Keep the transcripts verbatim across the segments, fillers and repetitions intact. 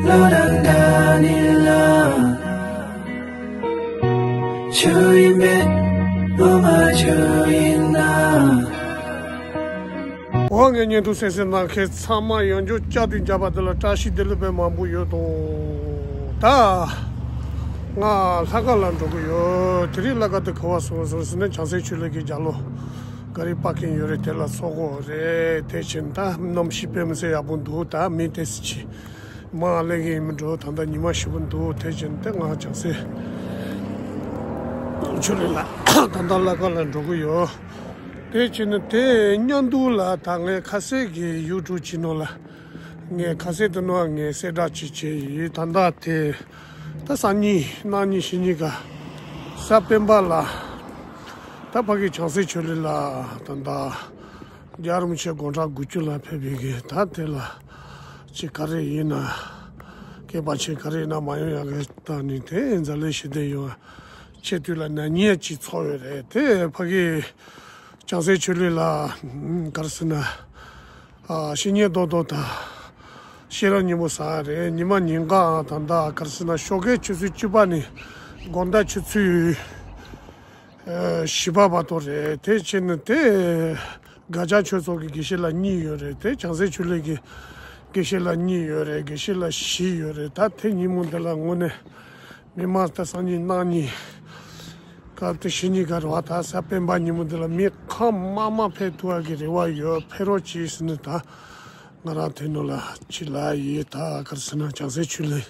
ལོ་རང་འདྲ་ནི་ལ། ཆུ་ཡིན་པས་ངོ་མ་ཆུ་ཡིན་ན། འོ་ངའི་བརྙན་ཐུང་གསན་གཟིགས་གནང་མཁན་ཚང་མ་ཡང་བསྐྱར་བསྐྱར་དུ་མཇལ་བ་འདི་ལ་བཀྲ་ཤིས་བདེ་ལེགས་དཔེ་མང་པོ་ཡོད་དོ། ད་ང་ལྷ་ཁང་ལ་འགྲོ་གི་ཡོད། དེ་རིང་ལྷ་ཁང་དེ་ག་པར་སོང་སོང་ཟེར་ན་བྱང་སེམས་ཆོས་གླིང་གི་རྒྱབ་ལོགས་ག་རེ་པར་ཀིང་ཡོད་རེད། དེ་ལ་ཚོགས་འགོ་རེད། དེ་བྱས་ད་གནམ་གཤིས་དཔེ་མི་སྲིད་ཡག་པོ་འདུག་ད་མི་དེ་སི་ཆི་མ་ལེན་གི་ཡིན་མི་འགྲོ། ད་ལྟ་ཉི་མ་ཞིབ་པོ་འདུག་དེ་བྱས་ནས་དེ་ང་བྱང་སེམས་ཆོས་གླིང་ལ་ད་ལྟ་ལྷ་ཁང་ལ་འགྲོ་གི་ཡོད། དེ་བྱས་ནས་དེ་མཉམ་དུ་ལ་ད་ངས་ཁ་སང་གི་ཡུ་ཊུབ་ཅེ་ནལ་ལ་ངས་ཁ་སང་དེ་ནང་ངས་གསལ་བསྒྲགས་ཅིག་བྱས་ཡིན། ད་ལྟ་དེ་ད་སང་ཉིན་གནངས་ཉིན་ཕྱི་ཉིན་ག་གཟའ་སྤེན་པ་ལ་ད་ཕ་གི་བྱང་སེམས་ཆོས་གླིང་ལ་ད་ལྟ་རྒྱལ་བ་རིན་པོ་ཆེ་དགུང་གྲངས་དགུ་བཅུ་ལ་ཕེབས་པའི་གི་ད་དེ་ལ་ཅིག་ག་རེ་ཡིན་ན་སྐད་པ་ཆེ་ག་རེ་ཡིན་ན་མ་ཡོང་ཡག་གི་ད་ནི་དེ་འཛམ་གླིང་ཞི་བདེ་ཡོང་ཆེད་དུ་ལ་ན་ཉིན་ཅིག་ཚོགས་ཡོད་རེད། དེ་ཕ་གི་བྱང་སེམས་ཆོས་གླིང་ལ་ག་རེ་ཟེར་ན་ཨ་བཤེས་གཉེན་རྡོག་རྡོག་དང་ཤེས་རབ་སྙིང་པོ་ཟེར་རེད། ཉི་མ་ཉིན་གང་ད་ལྟ་ག་རེ་ཟེར་ན་ཞོགས་ཀའི་ཆུ་ཚོད་བཅུ་པ་ནས་དགོང་དག་ཆུ་ཚོད་ཨ་བཞི་པ་བར་དུ་རེད། དེ་བྱས་ནས་དེ་སྒ་ཆ་ཆོས་ཚོགས་ཀྱི་དགེ་བཤེས་ལགས་གཉིས་ཡོད་རེད། དེ་བྱང་སེམས་ཆོས་གླིང་གི་དགེ་བཤེས་ལགས་གཉིས་ཡོད་རེད། དགེ་བཤེས་ལགས་བཞི་ཡོད་རེད། ད་དེ་ཉིན་མོ་འདི་ལ་དངོས་གནས་མི་མང་ད་སང་ཉིན་གནངས་ཉིན་སྐབས་དེ་ཕྱི་ཉིན་ག་རེ་བ་ད་གཟའ་སྤེན་པ་ཉིན་མོ་འདི་ལ་མི་གང་མང་མང་ཕེབས་ཐུབ་པ་གི་རེ་བ་ཡོད། ཕེབས་རོགས་གྱིས་ཟེར་ནས་ད་ང་རང་དེ་ནང་ལ་ཅིག་ལབ་ཡིན། ད་ག་རེ་ཟེར་ན་བྱང་སེམས་ཆོས་གླིང་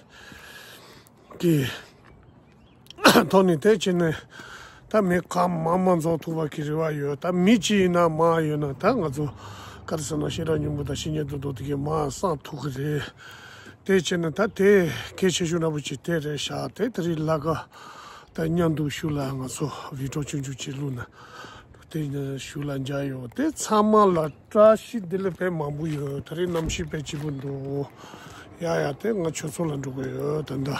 གི་ཐོག་ནས་དེ་བྱས་ནས་ད་མི་གང་མང་མང་འཛོམས་ཐུབ་པ་གི་རེ་བ་ཡོད། ད་མི་གཅིག་ཡིན་ན་མང་ཡོད་ན་ད་ང་ཚོ་ག་རེ་ཟེར་ན་ཤེས་རབ་སྙིང་པོ་དང་བཤེས་གཉེན་རྡོག་རྡོག་དེ་གའི་མང་བསམ་ཐུབ་གི་རེད། དེ་བྱས་ནས་ད་དེ་གལ་ཆེ་ཤོས་འདྲ་པོ་ཅིག་དེ་རེད་ཤག་དེ་དེ་རིང་ལྷ་ཁང་ད་མཉམ་དུ་ཞུགས་ལ་ང་ཚོ་བི་ཌི་ཡོ་ཆུང་ཆུང་ཅིག་བླུགས་ན་དེ་ཞུགས་ལ་མཇལ་ཡོང་། དེ་ཚང་མ་ལ་བཀྲ་ཤིས་བདེ་ལེགས་དཔེ་མང་པོ་ཡོད། དེ་རིང་གནམ་གཤིས་དཔེ་སྐྱིད་པོ་འདུག་ཡ་ཡ་དེ་ང་ཆོས་ཚོགས་ལ་འགྲོ་གི་ཡོད། ད་ལྟ།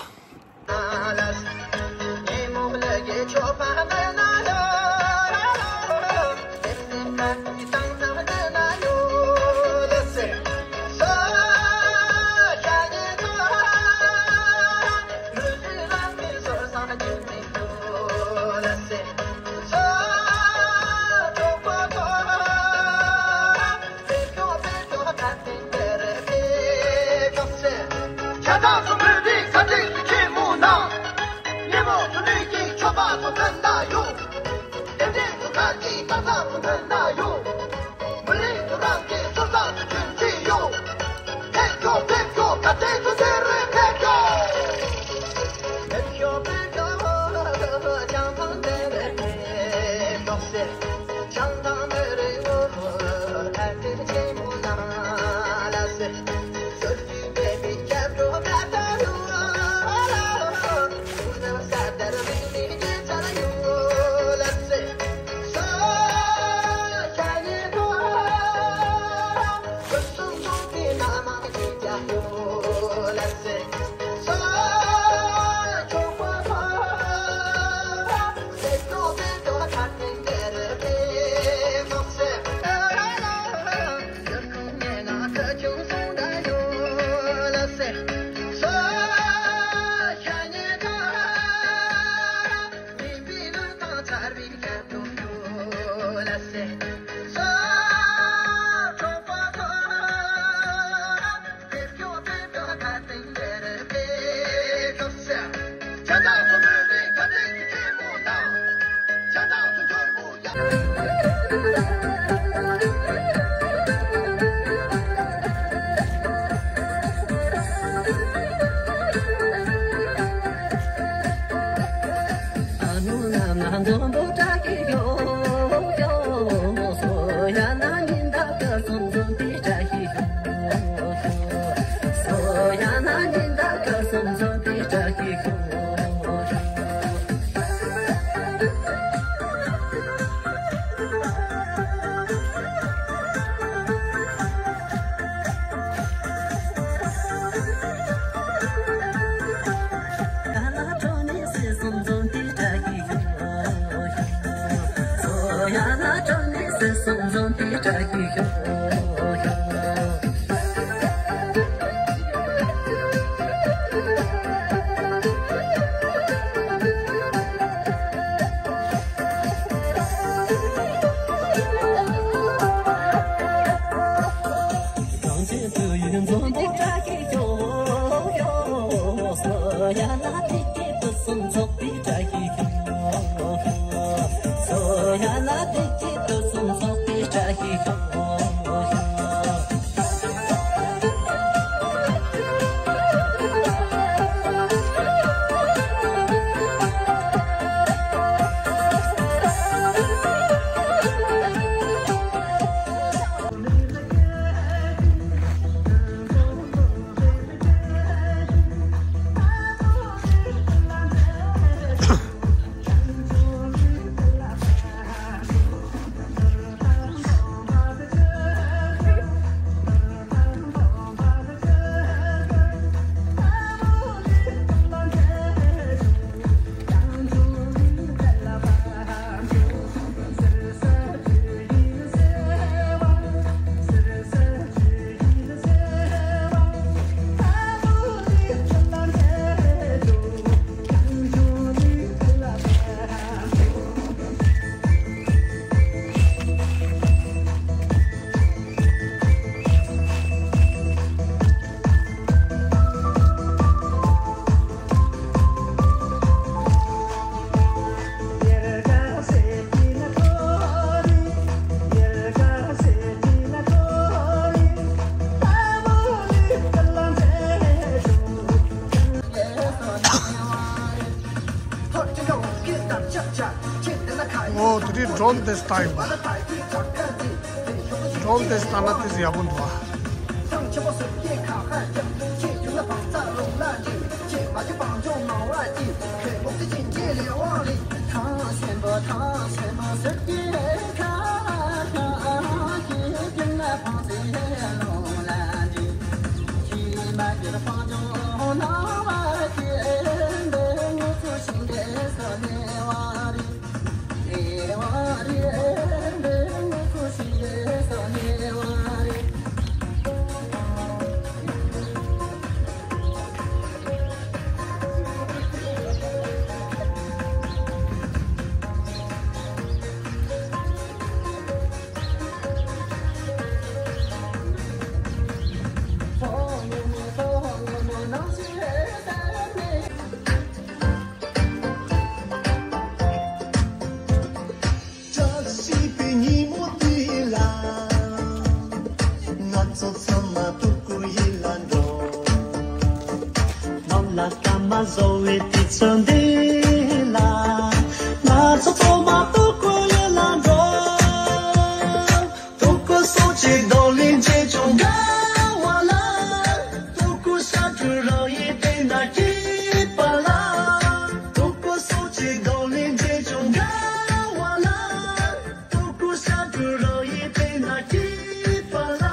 ཨོ། དེ་རིང་ཌོན་ཏེས་ལྟ་ཡིན་པ། ཌོན་ཏེས་ལྟ་ན་ཏེས་ཡག་པོ་འདུག་ཨ། བཀྲ་ཤིས་པའི་ཉིན་མོ་འདི་ལ། ང་ཚོ་ཚང་མ་སྤྲུལ་སྐུ་ཡིད་ལ་འགྲོ། ནམ་ལ་སྐར་མ་བཟོ་བའི་དུས་ཚོད་འདི་ལ། ང་ཚོ་ཚང་མ་སྤྲུལ་སྐུ་ཡིད་ལ་འགྲོ། སྤྲུལ་སྐུ་སོགས་ཀྱི་རྡོ་ལིང་རྗེས་ཀྱང་དགའ་བ་ལ། སྤྲུལ་སྐུ་ཤ་དྲུག་རང་ཡིན་པས་ན་སྐྱིད་པ་ལ། སྤྲུལ་སྐུ་སོགས་ཀྱི་རྡོ་ལིང་རྗེས་ཀྱང་དགའ་བ་ལ། སྤྲུལ་སྐུ་ཤ་དྲུག་རང་ཡིན་པས་ན་སྐྱིད་པ་ལ།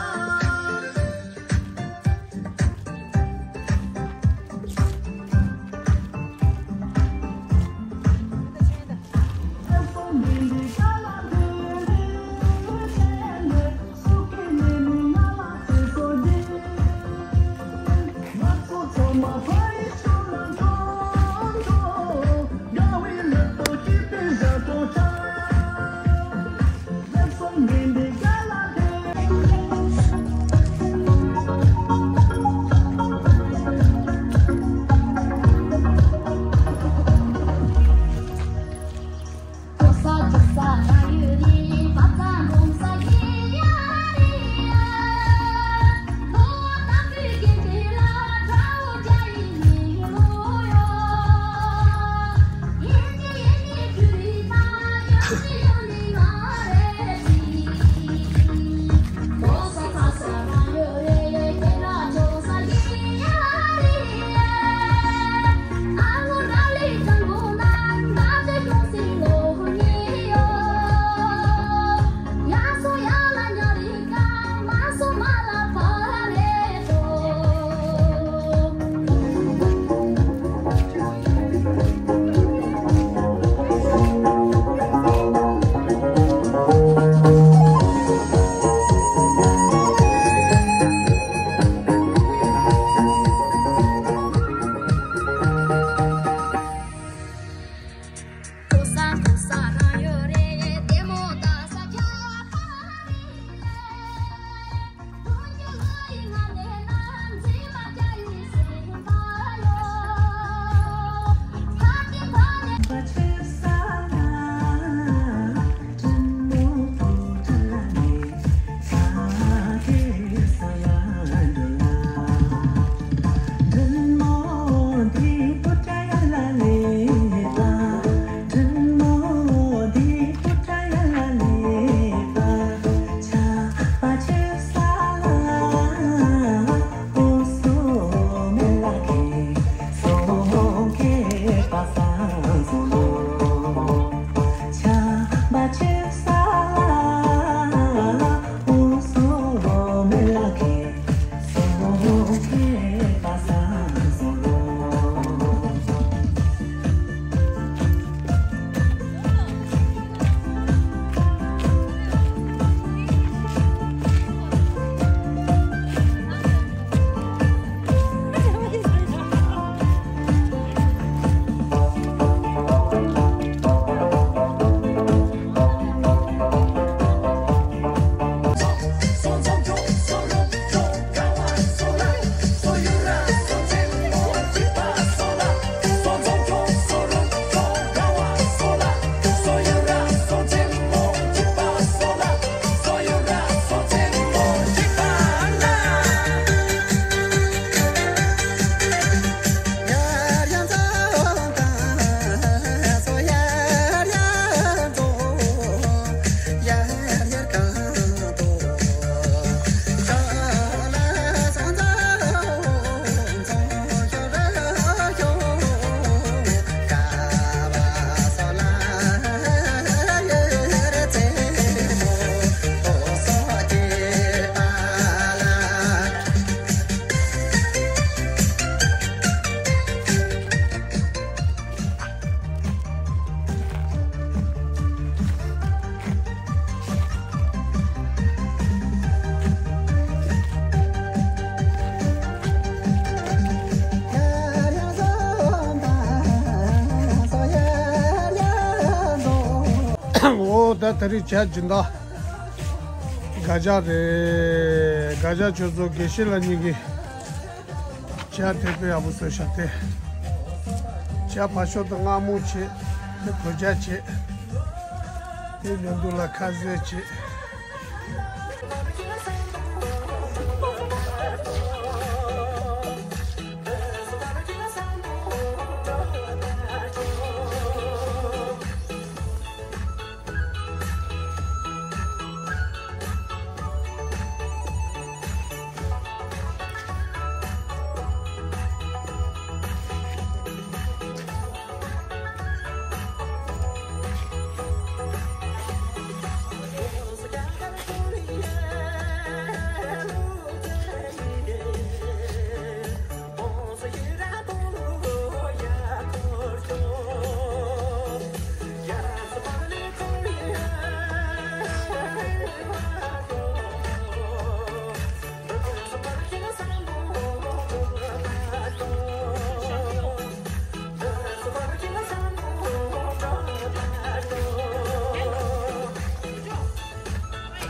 འོ་ད་ད་རེས་ཇ་སྦྱིན་བདག་དགའ་ཇག་རེད། དགའ་ཇག་ཁྱོད་ཚོ་དགེ་བཤེས་ལགས་གཉིས་ཀྱིས་ཇ་དེ་དཔེ་ཡག་པོ་བཟོས་ཤག་སྟེ། ཇ་ཕར་ཕྱོགས་དུ་མངར་མོ་བྱས། དེ་བོད་ཇ་བྱས། དེ་ལོ་འདུག་ལ་ཁ་ཟས་བྱས།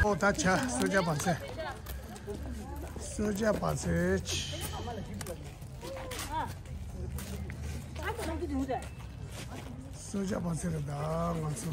ཨོ་ད་ཆ་གསོལ་ཇ་བང་ཚེ། གསོལ་ཇ་བང་ཚེ། གསོལ་ཇ་བང་ཚེ་རེད་ད་ང་ཚོ།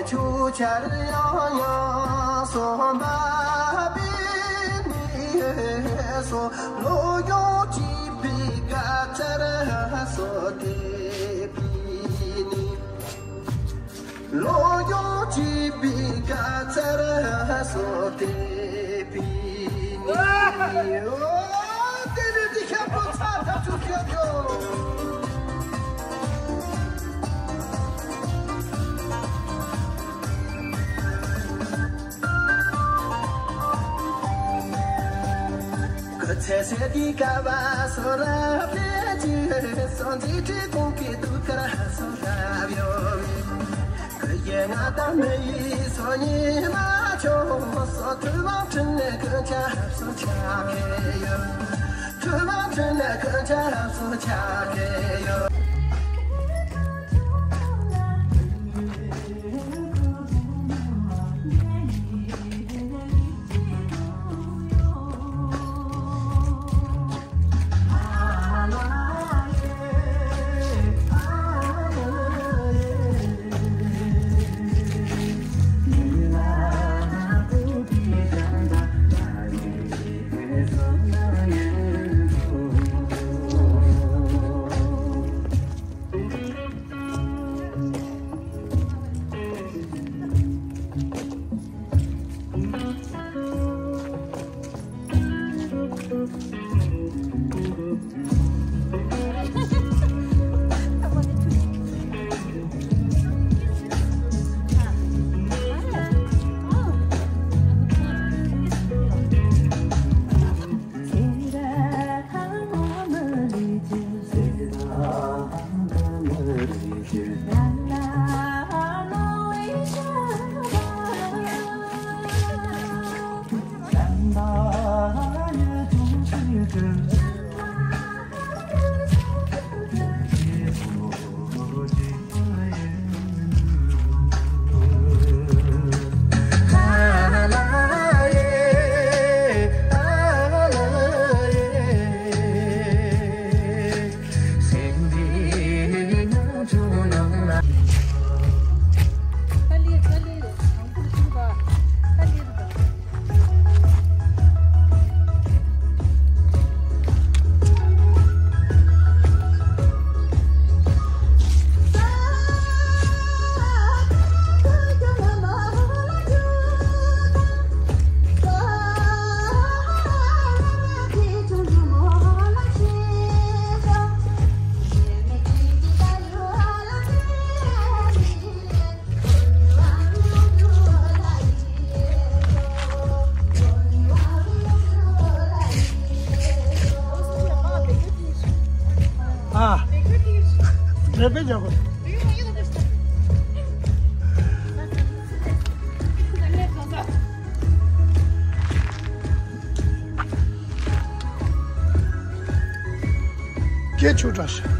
ཆུ་ཆར་ཡང་ཡང་སོང་བ་པའི་ནི་སོ། ལོ་ཡོང་གཅིག་པའི་སྐབས་ཚར་སོ་དེ་པའི་ནི། ལོ་ཡོང་གཅིག་པའི་སྐབས་ཚར་སོ་དེ་པའི་ནི། ཨོ། དེ་ནི་འདི་ཤ་པོ་ཚ་ཐག་ཆུ་ཁྱོད་ཁྱོད། ཁོ་ཚེ་སྲས་དེ་ཀ་བ་སོ་ར་ཕེ་ཅི་སོ་འཛི་ཁྲི་ཐུང་གི་དུ་ཀ་ར་སོ་ར་བྱོ་བི། ཁོ་ཡེ་ང་དང་མི་ཡི་སོ་ཉི་མ་ཆོ་སོ་ཐུ་མང་ཁྲིན་ནས་ཁོ་ཆ་སོ་ཆ་ཁེ་ཡོ། ཐུ་མང་ཁྲིན་ནས་ཁོ་ཆ་སོ་ཆ་ཁེ་ཡོ། རེ་བེ་རྒྱག་དགོས། སྐད་ཆུ་འདྲ་ཞིག་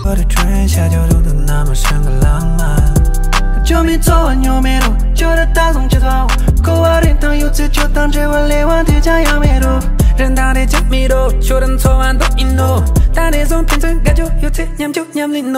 བར་ཁྲོན་ཤ་ཇོ་རུ་དུ་ན་མ་ཧྲང་ག་ལང་མ། ཇོ་མི་ཚོ་བ་ཉོ་མེ་རུ་ཇོ་ར་ད་སོང་ཅི་ཚོ། ཀོ་བ་རིན་ཐང་ཡོད་ཚེ་ཇོ་དང་འབྲེལ་བ་ལེ་བ་དེ་ཅང་ཡང་མེ་རུ། རིན་ཐང་རེ་ཅང་མི་རུ་ཇོ་ར་ཚོ་བ་འདོག་ཡིན་ནོ། ད་ནས་བཟུང་ཕན་ཚུན་དགའ་ཇོ་ཡོད་ཚེ་མཉམ་ཇོ་མཉམ་ལིན་ནོ།